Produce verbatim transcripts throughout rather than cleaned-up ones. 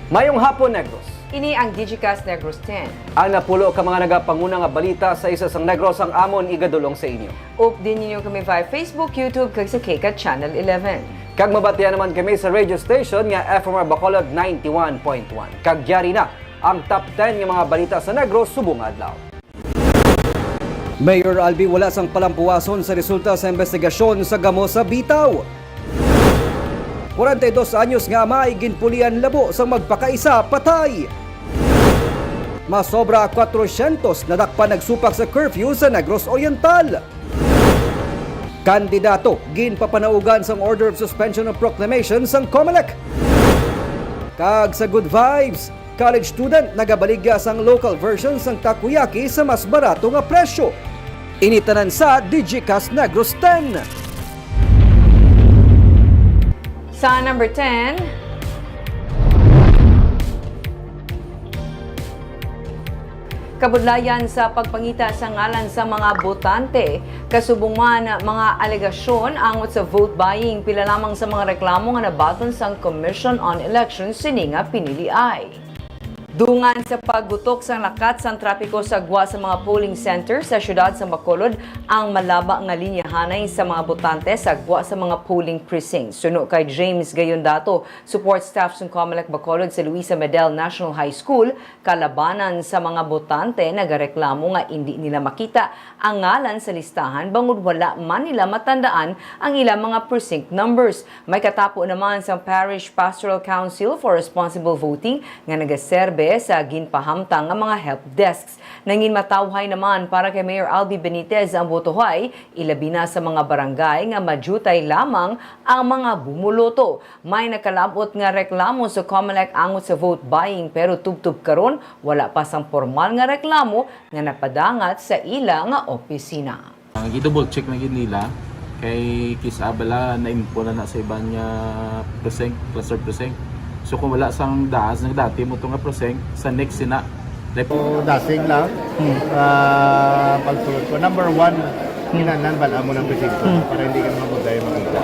Mayong hapon, Negros. Ini ang Digicast Negros ten. Ang napulo ka mga nagapanguna nga balita sa isa sang Negros ang amon igadulong sa inyo. Updi ninyo kami via Facebook, YouTube, kag sa K CAT Channel eleven. Kag mabatian naman kami sa radio station nga F M R Bacolod ninety-one point one. Kag yari na ang top ten nga mga balita sa Negros subong nga adlaw. Mayor Albi wala sang palampuwason sa resulta sa imbestigasyon sa gamo sa Bitaw. Kwarenta y dos anyos nga amay ginpulian labo sang magpakaisa patay. Masobra kwatrosyentos nadakpan nagsupak sa curfew sa Negros Oriental. Kandidato ginpapanaugan sang Order of Suspension of Proclamation sang Comelec. Kag sa Good Vibes, college student nagabaligya sang local version sang takoyaki sa mas barato nga presyo. Ini tanan sa Digicast Negros ten. Sa number ten, kabudlayan sa pagpangita sa ngalan sa mga botante, kasubong man mga alegasyon angot sa vote buying, pila lamang sa mga reklamo nga nabaton sang Commission on Elections sini nga piniliay. Dungan sa paggutok sang lakat sang trapiko sa gwa sa mga polling center sa siyudad sa Bacolod ang malaba nga linyahanay sa mga botante sa gwa sa mga polling precincts. Suno kay James Gayondato, support staff sang Comelec Bacolod sa Luisa Medel National High School, kalabanan sa mga botante nagareklamo nga indi nila makita ang ngalan sa listahan bangod wala man nila matandaan ang ilang mga precinct numbers. May katapo naman sang Parish Pastoral Council for Responsible Voting nga nagaserbe sa ginpahamtang nga mga help desks. Nangin matawhay naman para kay Mayor Albi Benitez ang botohay, ilabi na sa mga barangay nga madiutay lamang ang mga bumuloto. May nakalab-ot nga reklamo sa Comelec angot sa vote buying, pero tubtob karon wala pa sang pormal nga reklamo nga napadangat sa ila nga opisina. Ang gi-double check na gid nila kay kis-a bala na-info na na sa iban nga precinct, cluster precinct. So kung wala sang daas, nagdati mo to nga precinct, sa next sina. Like, so, dasig lang. Hmm. Ah, pagsulod ko, number one, hmm, kinahanglan bal-an mo ng presinto, hmm, para hindi ka mabudlay makita.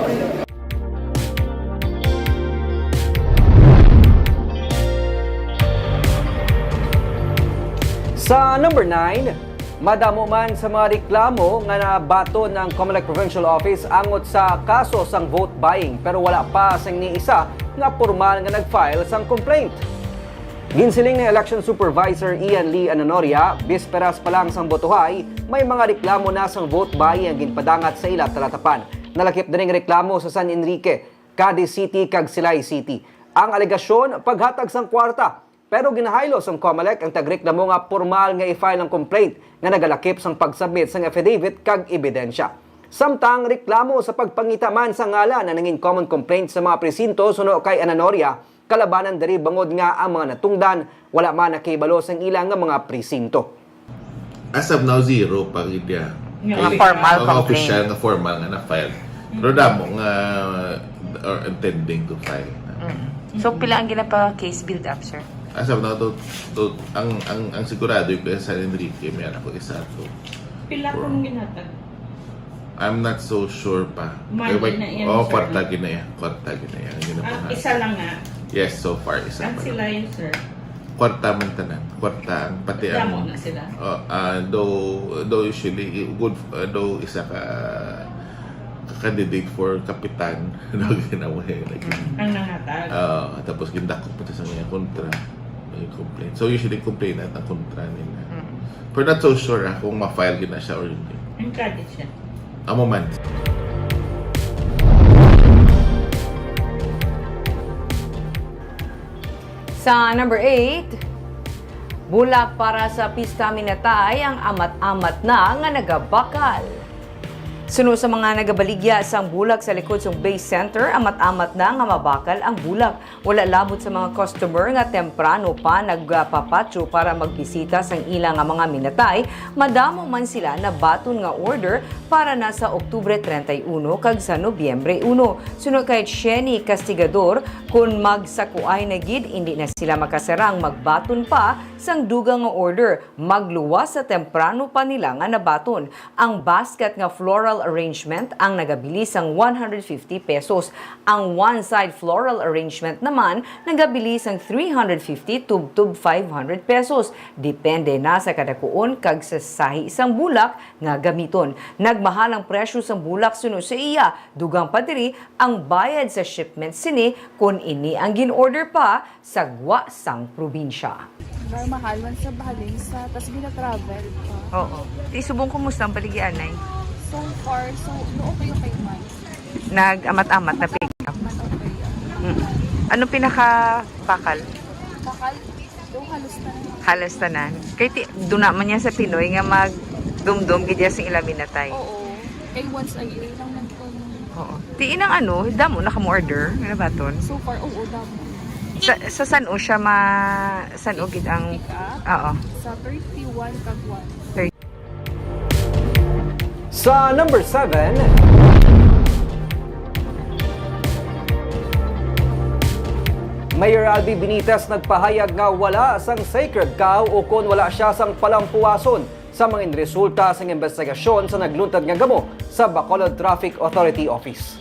Sa number nine, madamo man sa mga reklamo nga nabaton ang Comelec Provincial Office angot sa kaso sang vote buying, pero wala pa sing ni isa nga pormal nga nag-file sang complaint. Ginsiling ni Election Supervisor Ian Lee Ananoria, bisperas pa lang sang botohay, may mga reklamo na sang vote buying ang ginpadangat sa ila talatapan. Nalakip diri ang reklamo sa San Enrique, Cadiz City, kag Silay City. Ang alegasyon, paghatag sang kwarta, pero ginahaylo sang Comelec ang tagreklamo nga pormal nga i-file ang complaint nga nagalakip sang pag-submit sang affidavit kag ebidensya. Samtang reklamo sa pagpangita man sa ngalan ang nangin common complaint sa mga presinto suno kay Ananoria, kalabanan diri bangod nga ang mga natungdan wala man nakahibalo sang ila nga mga presinto. As of now, zero pa gid ya. Nga formal complaint. Official nga formal nga na-file. Pero damo nga are intending to file. Mm. So, pila ang ginapa-case build up, sir? As of now, to, to, ang, ang, ang sigurado yung kaya San Enrique, may anak ko isa to. Pila kung ginhatag? I'm not so sure pa. Monthly na yan, sir. Oh, kwarta gina yan. Kwarta gina yan. Ang isa lang nga. Yes, so far, isa pa lang. Sila yun, sir? Kwarta man tanan. Kwarta ang pati ang... Damo na sila? Oh, ah, though, though usually, good, ah, though isa ka, ka candidate for kapitan, daw ginawa yun. Ang nangatag? Ah, tapos gindakop pa sa mga kontra. May complaint. So, usually complainant ang kontra nila. Mm. Pero not so sure, ah, kung ma-file gina siya or hindi. Ang credit siya. Amo man. Sa number eight, bulak para sa pista minatay ang amat-amat na nga nagabakal. Suno sa mga nagabaligya sang bulak sa likod sang Bay Center, amat-amat na nga mabakal ang bulak. Wala labot sa mga customer nga temprano pa nagpapatyo para magbisita sang ila nga mga minatay, madamo man sila nabaton nga order para na sa Oktubre treinta y uno kag sa Nobyembre uno. Suno kay Sheni Castigador, kun magsakuay na gid, indi na sila makasarang magbaton pa sang dugang nga order, magluwas sa temprano pa nila nga nabaton. Ang basket nga floral arrangement ang nagabili sang one hundred fifty pesos. Ang one-side floral arrangement naman nagabili sang three hundred fifty tubtob five hundred pesos. Depende na sa kadakuon kag sa sahi sang bulak nga gamiton. Nagmahal ang presyo sang bulak suno sa iya. Dugang pa diri ang bayad sa shipment sini kon ini ang gin-order pa sa gwa sang probinsya. Pero mahal man sa bahalin sa, tas gina-travel pa. Oo. Ti subong, kumusta ang baligya anay? So far, so, no, okay, okay man. Nag-amat-amat na pick up. Man, okay. Mm. Anong pinakabakal? Bakal, do halos na. Halos tanan. Kay ti, duna man niya sa Pinoy nga magdumdum gid ya sing ila minatay. Oo. Kay once a year lang man to. Oo. Ti inang ano, damo na kamo order nga nabaton? So far, oo, damo. Sa, sa san-o siya ma-, san-o gid ang, pick up? Oo. Sa thirty-one kag one. Sa number seven, Mayor Albi Benitez nagpahayag nga wala sang sacred cow ukon wala siya sang palampuason sa mga resulta sang investigasyon sa nagluntad nga gamo sa Bacolod Traffic Authority Office.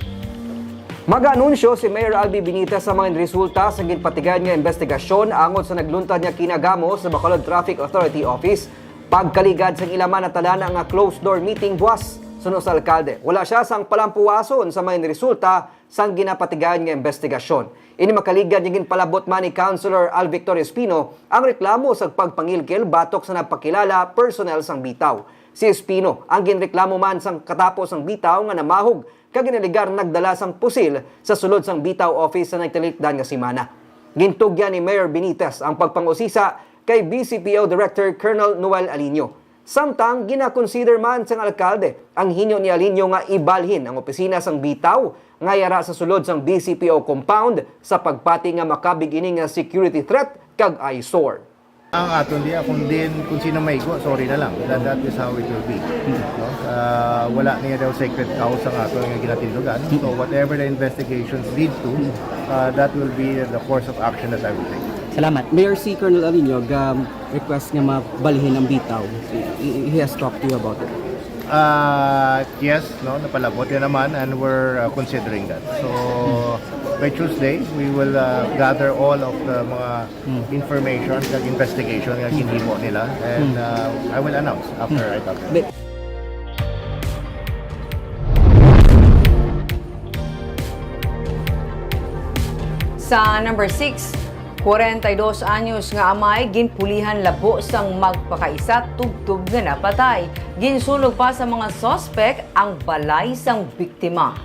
Mag-anunsyo si Mayor Albi Benitez sa mga resulta sa ginpatigayon nga investigasyon angot sa nagluntad nga kinagamo sa Bacolod Traffic Authority Office, pagkaligad sang ila man natalana nga closed-door meeting buwas suno sa alkalde. Wala siya sang palampuason sa mga resulta sang ginapatigayon nga investigasyon. Ini makaligad nga ginpalabot man ni Councilor Al Victor Espino ang reklamo sa pagpangilkil batok sa nagpakilala personnel sang bitaw. Si Espino ang ginreklamo man sang katapos sang bitaw nga namahog kag ginaligar nagdala sang pusil sa sulod sang bitaw office sa nagtalitdan nga semana. Gintugyan ni Mayor Benitez ang pagpangusisa kay B C P O Director Colonel Noel Aliño. Samtang gina-consider man sang alkalde ang hinyo ni Aliño nga ibalhin ang opisina sang bitaw nga yara sa sulod sang B C P O compound sa pagpati nga makabig ini nga security threat kag eyesore. Ang aton diya, kung din, kung sino maigo, sorry na lang. That, that is how it will be. No? Ah, wala niya daw secret cause ang aton nga ginatindugan. So whatever the investigations lead to, ah, that will be the course of action that I will take. Salamat. Mayor, si Colonel Aliño, um, request nga mabalhin ang bitaw. He, he has talked to you about it. Ah, yes, no, napalabot yan naman, and we're, uh, considering that. So, by Tuesday, we will, uh, gather all of the mga information kag investigation nga ginhimo nila, and, uh, I will announce after I talk to them. Sa number six, kwarenta y dos anyos nga amay ginpulihan labo sang magpakaisa tubtob nga napatay. Ginsunog pa sa mga suspek ang balay sang biktima.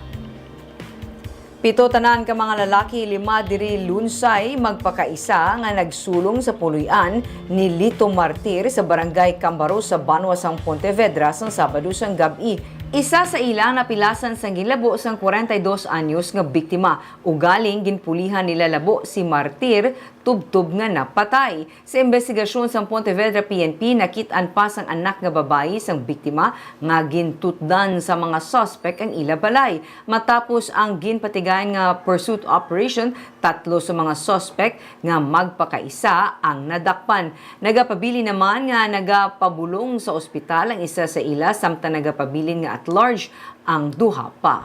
Pito tanan ka mga lalaki, lima diri Lunsay, magpakaisa nga nagsulong sa puloy-an ni Lito Martir sa barangay Cambaro sa banwa sang Pontevedra sang Sabado sang gab-i. Isa sa ila napilasan sang ginlabo sang kwarenta y dos anyos nga biktima. Ugaling ginpulihan nila labo si Martir tubtob nga napatay. Sa imbestigasyon sang Pontevedra P N P, nakit-an pa sang anak nga babayi sang biktima nga gintutdan sa mga suspek ang ila balay. Matapos ang ginpatigayon nga pursuit operation, tatlo sa mga suspek nga magpakaisa ang nadakpan. Nagapabilin naman nga nagapabulong sa ospital ang isa sa ila, samtang nagapabilin nga at large ang duha pa.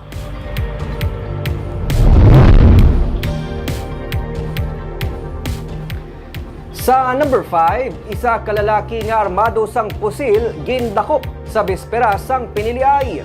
Sa number five, isa ka lalaki nga armado sang pusil gindakop sa bisperas sang piniliay.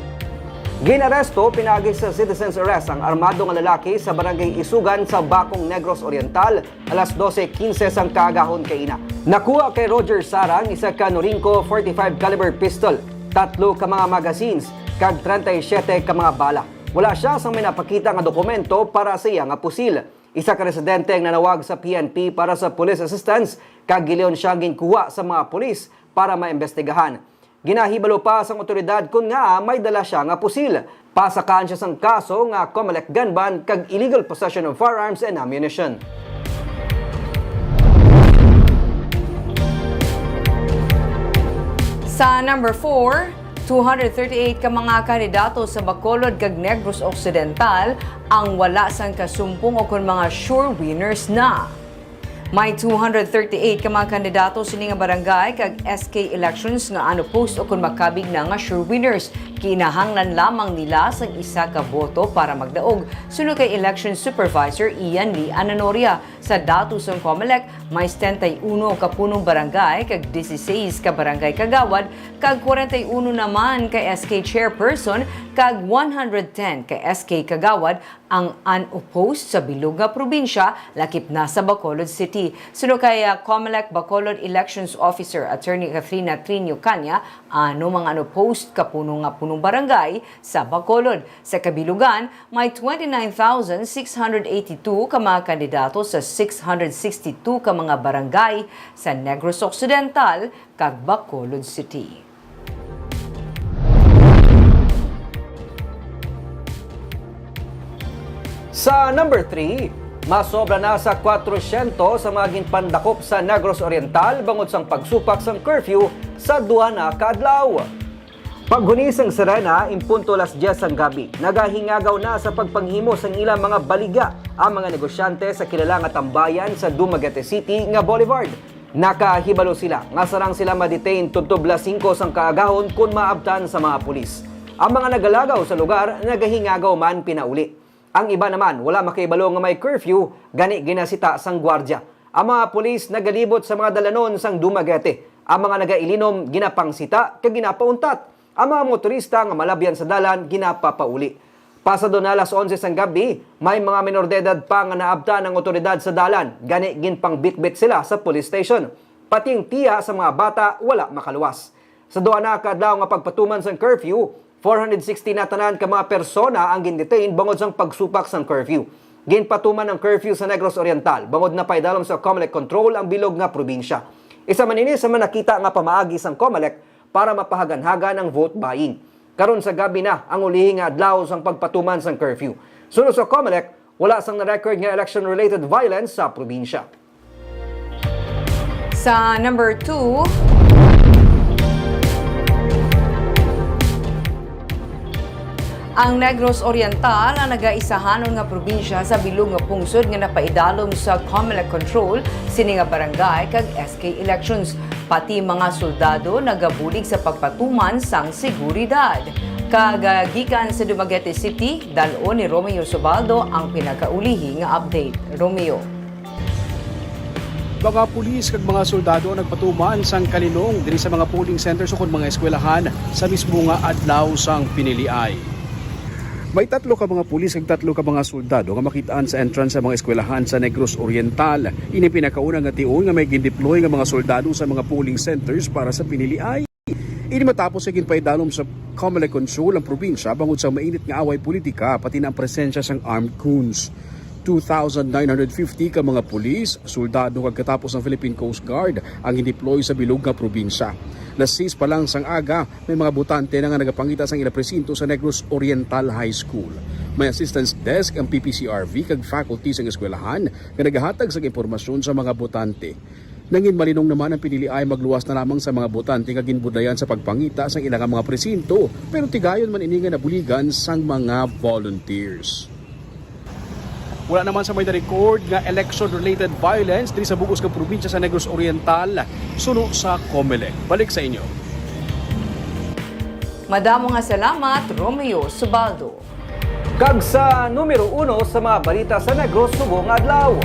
Ginaresto pinaagi sa citizen's arrest ang armado nga lalaki sa barangay Isugan sa Bacong, Negros Oriental, alas dose quince sang kaagahon kaina. Nakuha kay Roger Sarang isa ka Norinco forty-five caliber pistol, tatlo ka mga magazines, kag treinta y siete ka mga bala. Wala siya sang may napakita nga dokumento para sa iya nga pusil. Isa ka residente ang nanawag sa P N P para sa police assistance, kag gilayon siya ginkuha sa mga pulis para maimbestigahan. Ginahibalo pa sang awtoridad kon ngaa may dala siya nga pusil. Pasakaan siya sang kaso nga Comelec gun ban kag illegal possession of firearms and ammunition. Sa number four, two hundred thirty-eight ka mga kandidato sa Bacolod kag Negros Occidental ang wala sang kasumpong o kon mga sure winners na. May two hundred thirty-eight ka mga kandidato sini nga barangay kag S K elections nga unopposed o kon makabig na nga sure winners. Kinahanglan lamang nila sang isa ka boto para magdaog, suno kay Election Supervisor Ian Lee Ananoria. Sa datos sang Comelec, may setenta y uno ka punong barangay kag dieciséis ka barangay kagawad kag kwarenta y uno naman ka S K chairperson kag one hundred ten ka S K kagawad ang unopposed sa bilog nga probinsya, lakip na sa Bacolod City. Suno kay, ah, Comelec Bacolod Elections Officer Attorney Kathrina Trinio Canya, ano mga unopposed ka puno nga punong barangay sa Bacolod. Sa kabilugan, may twenty-nine thousand six hundred eighty-two ka mga kandidato sa six hundred sixty-two ka mga barangay sa Negros Occidental kag Bacolod City. Sa number three, masobra na sa kwatrosyentos ang mga ginpandakop sa Negros Oriental bangod sang pagsupak sang curfew sa duha na ka adlaw. Paghuni sang sirena, in punto las dyes sang gabi, nagahingagaw na sa pagpanghimo sang ilang mga baligya ang mga negosyante sa kilala nga tambayan sa Dumaguete City nga Boulevard. Nakahibalo sila nga sarang sila ma-detain tubtob las singko sang kaagahon kon maabtan sa mga pulis. Ang mga nagalagaw sa lugar nagahingagaw man pinauli. Ang iba naman wala makahibalo nga may curfew, gani ginasita sang gwardya. Ang mga pulis nagalibot sa mga dalanon sang Dumaguete. Ang mga nagailinom ginapangsita kag ginapauntat. Ang mga motorista nga malabyan sa dalan ginapapauli. Pasado na alas onse sang gabi, may mga menor de edad pa nga naabtan ang awtoridad sa dalan, gani ginpangbitbit sila sa police station. Pati ang tiya sa mga bata wala makaluwas. Sa duha na ka adlaw nga pagpatuman sang curfew, four hundred sixty na tanan ka mga persona ang gindetain bangod sang pagsupak sang curfew. Ginpatuman ang curfew sa Negros Oriental bangod napaidalom sa Comelec control ang bilog nga probinsya. Isa man ini sa mga nakita nga pamaagi sang Comelec para mapahaganhagan ang vote buying. Karon sa gabi na ang ulihi nga adlaw sang pagpatuman sang curfew. Suno sa Comelec, wala sang na-record nga election-related violence sa probinsya. Sa number two, ang Negros Oriental ang nagaisahanon nga probinsya sa bilog nga pungsod nga napaidalom sa Comelec control sini nga barangay kag S K elections. Pati mga soldado nagabulig sa pagpatuman sang seguridad. Kag, ah, gikan sa Dumaguete City, dal-on ni Romeo Subaldo ang pinakaulihi nga update. Romeo. Mga pulis kag mga soldado ang nagpatuman sang kalinong diri sa mga polling centers ukon mga eskwelahan sa mismo nga adlaw sang piniliay. May tatlo ka mga pulis kag tatlo ka mga soldado nga makit-an sa entrance sa mga eskwelahan sa Negros Oriental. Ini pinakauna nga tion nga may gindeploy nga mga soldado sa mga polling centers para sa piniliay. Ini matapos sa ginpaidalom sa Comelec control ang probinsya bangod sa mainit nga away politika, pati na ang presensya sang armed goons. Two thousand nine hundred fifty ka mga pulis, soldado kag katapos ang Philippine Coast Guard ang gindeploy sa bilog nga probinsya. Las sais pa lang sang aga, may mga botante na nga nagapangita sang ila presinto sa Negros Oriental High School. May assistance desk ang P P C R V kag faculty sang eskwelahan nga nagahatag sang impormasyon sa mga botante. Nangin malinong naman ang piniliay magluwas na lamang sa mga botante nga ginbudlayan sa pagpangita sang ila nga mga presinto, pero tigayon man ini nga nabuligan sang mga volunteers. Wala naman sa may na-record nga election-related violence diri sa bug-os nga probinsya sa Negros Oriental, suno sa Comelec. Balik sa inyo. Madamo nga salamat, Romeo Subaldo. Kag sa numero uno sa mga balita sa Negros subong adlaw.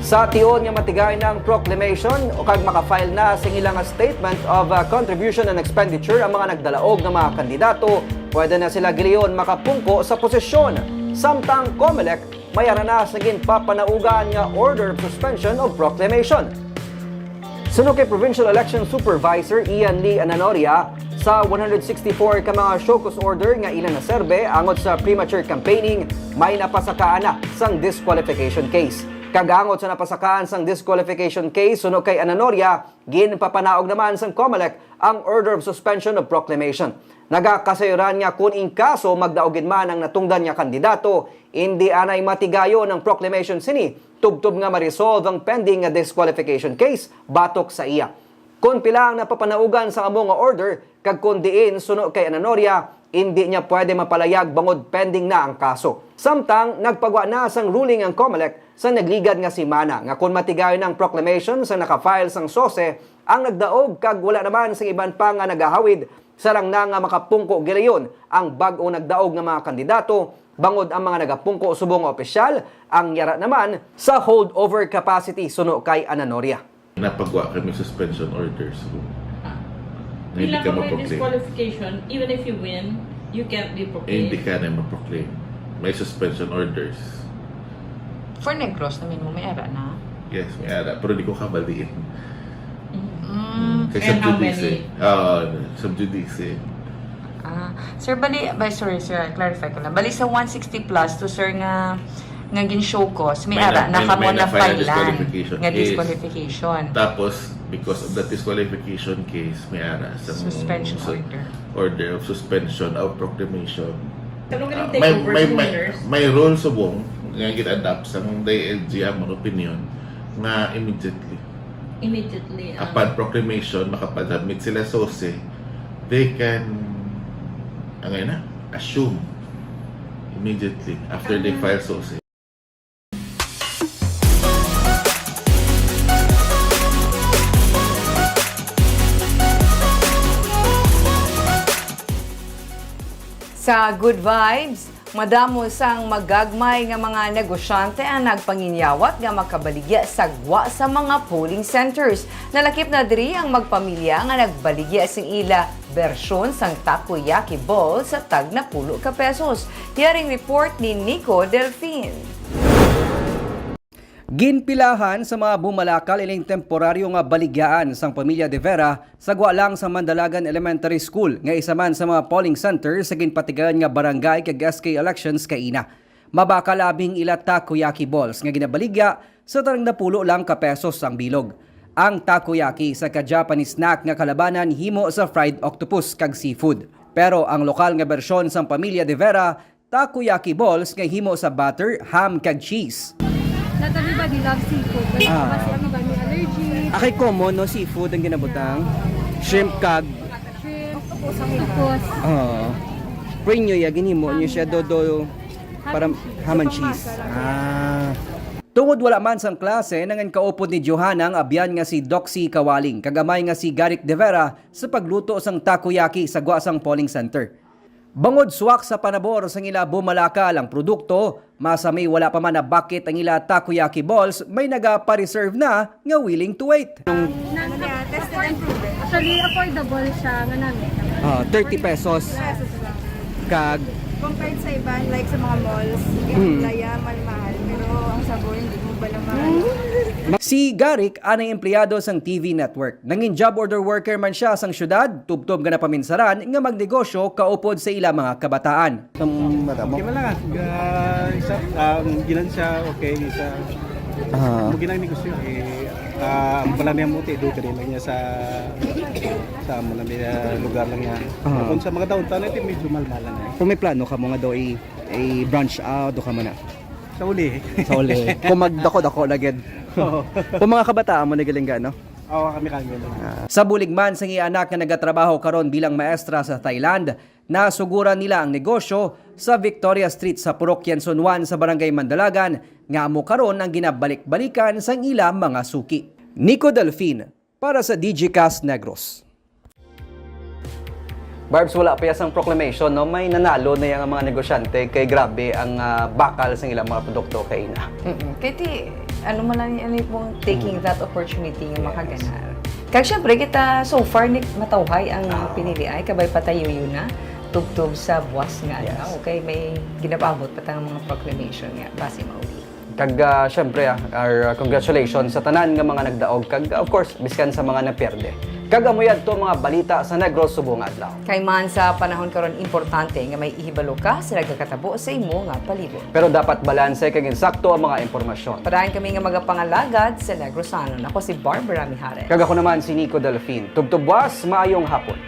Sa tion nga matigay na ang proclamation o kag maka-file na sing ila nga Statement of, uh, Contribution and Expenditure ang mga nagdalaog nga mga kandidato, pwede na sila giliyon makapungko sa posisyon. Samtang Comelec, may aranas nga ginpapanaugan nga Order of Suspension of Proclamation. Suno kay Provincial Election Supervisor Ian Lee Ananoria, sa one hundred sixty-four ka mga show cause order nga ila naserbe angot sa premature campaigning, may napasakaan na sang disqualification case. Kag angot sa napasakaan sang disqualification case, suno kay Ananoria, ginpapanaog naman sang Comelec ang Order of Suspension of Proclamation. Nagakasayuran nga kon in kaso magdaog gid man ang natungdan nga kandidato, indi anay matigayon ang proclamation sini, tubtob nga ma-resolve ang pending nga disqualification case batok sa iya. Kon pila ang napapanaugan sa amo nga order, kag kon diin, suno kay Ananoria, indi niya pwede mapalayag bangod pending na ang kaso. Samtang nagpagwa na sang ruling ang Comelec sa nagligad nga semana nga kon matigayon ang proclamation sa naka-file sang SOSE ang nagdaog kag wala naman sang iban pa nga nagahawid, sarang na nga makapungko gilayon ang bag-ong nagdaog nga mga kandidato, bangod ang mga nagapungko subong nga opisyal ang yara naman sa holdover capacity suno kay Ananoria. Napagwa kami suspension orders. Ah. Nga hindi ka ma-proclaim. Disqualification, even if you win, you can't be proclaimed. Eh, hindi ka na ma-proclaim. May suspension orders. For Negros, namin mo, may ara na? Yes, may ara. Pero di ko kabaliin. Mm. Kay sub judice. Ah, sub judice. Ah, sir, bali, by, sorry, sir, clarify ko lang. Bali sa one sixty plus to, sir, nga, nga gin-show cause, may ara na kamo na file-an nga disqualification. Tapos, because of that disqualification case, may ara sa suspension order. Order of suspension of proclamation. May, may, may rule subong nga gin-adopt sang D I L G among opinion nga immediately. Immediately, ah. Upon proclamation, makapag-submit sila SOSE, they can, ano na, assume immediately after they file SOSE. Sa Good Vibes, madamo sang magagmay nga mga negosyante ang nagpanginyawat nga makabaligya sa gwa sa mga polling centers. Nalakip na diri ang magpamilya nga nagbaligya sing ila bersyon sang takoyaki ball sa tag napulo ka pesos. Yaring report ni Nico Delfin. Ginpilahan sa mga bumalakal ining temporaryo nga baligyaan sang pamilya De Vera sa gwa lang sa Mandalagan Elementary School, nga isa man sa mga polling center sa ginpatigayon nga barangay kag S K elections kaina. Mabakal abi ang ila takoyaki balls nga ginabaligya sa tarang napulo lang ka pesos ang bilog. Ang takoyaki, isa ka Japanese snack nga kalabanan himo sa fried octopus kag seafood. Pero ang lokal nga bersyon sang pamilya De Vera, takoyaki balls nga himo sa butter, ham, kag cheese. Not everybody loves seafood. Like, ah, kasi ang iba may allergy. Ah, kay common, no, seafood ang ginabutang. Shrimp kag shrimp, octopus. Oo. Spring nyo, ya, ginhimo nyo siya, ham, dodo, para cheese. Ham and cheese. Pangmasa lang. Ah. Tungod wala man sang klase, nanginkaupod ni Johanna ang abyan nga si Doxy Kawaling, kag amay nga si Garrick De Vera sa pagluto sang takoyaki sa gwa sang polling center. Bangod swak sa panabor sang ila bumalakal ang produkto, masa may wala pa man nabakit ang ila takoyaki balls, may nagapareserve na nga willing to wait. Ano niya, tested and proven. Actually, affordable siya nga namin. Ah, thirty pesos. Pesos lang. Kag compared sa iban, like sa mga malls, sige, hmm, ang laya, mahal-mahal. Pero ang sabor, hindi mo ba naman? Si Garrick, anay empleyado sang T V network. Nangin job order worker man siya sang syudad, tubtob nga napaminsaran nga magnegosyo kaupod sa ila mga kabataan. Ang mata mo? Okay man lang, ah. Ga-, isa, um, ginan siya, okay, isa. Ah. Mo ginang negosyo, eh, ah, ang pala niya mo, ti, do, kadi lang niya sa, sa amo na niya lugar lang niya. Ah. Kung sa mga downtown, ito medyo mahal-mahal lang, eh. Kung may plano ka mo nga daw i-, i-branch out, do ka mo na? Sa uli. Sa uli. Kung magdako-dako na gid. Oo. Kung mga kabataan mo, nagaling ka, no? Oo, kami, kami lang. Ah. Sa bulig man sang iya anak nga nagatrabaho karon bilang maestra sa Thailand, nasuguran nila ang negosyo sa Victoria Street sa Purok Quezon One sa Barangay Mandalagan, nga amo karon ang ginabalik-balikan sang ila mga suki. Nico Delfin, para sa Digicast Negros. Barbs, wala pa ya sang proclamation, no? May nanalo na yang mga negosyante kay grabe ang, ah, bakal sang ilang mga produkto kaina. Mm-mm. Kay ti, ano man lang yan, eh, kung taking, mm, that opportunity nga, yes, makaganar. Kag syempre, kita, so far, ni matawhay ang, ah, pinili ay, kabay patayo yun na, tubtob sa buwas nga, yes, adlaw. Okay, may ginapabot pa tang mga proclamation nga, basi mauli. Kag, ah, syempre, ah, our, ah, congratulations sa tanan nga mga nagdaog. Kag, ah, of course, biskan sa mga napierde. Kag amo yadto mga balita sa Negros subong adlaw. Kay man sa panahon karon, importante nga may ihibalo ka sa nagakatabo sa imo nga palibot. Pero dapat balanse kag insakto ang mga impormasyon. Padayon kami nga magapangalagad sa Negrosanon. Ako si Barbara Mijares. Kag ako naman si Nico Delfin. Tubtob buwas, maayong hapon.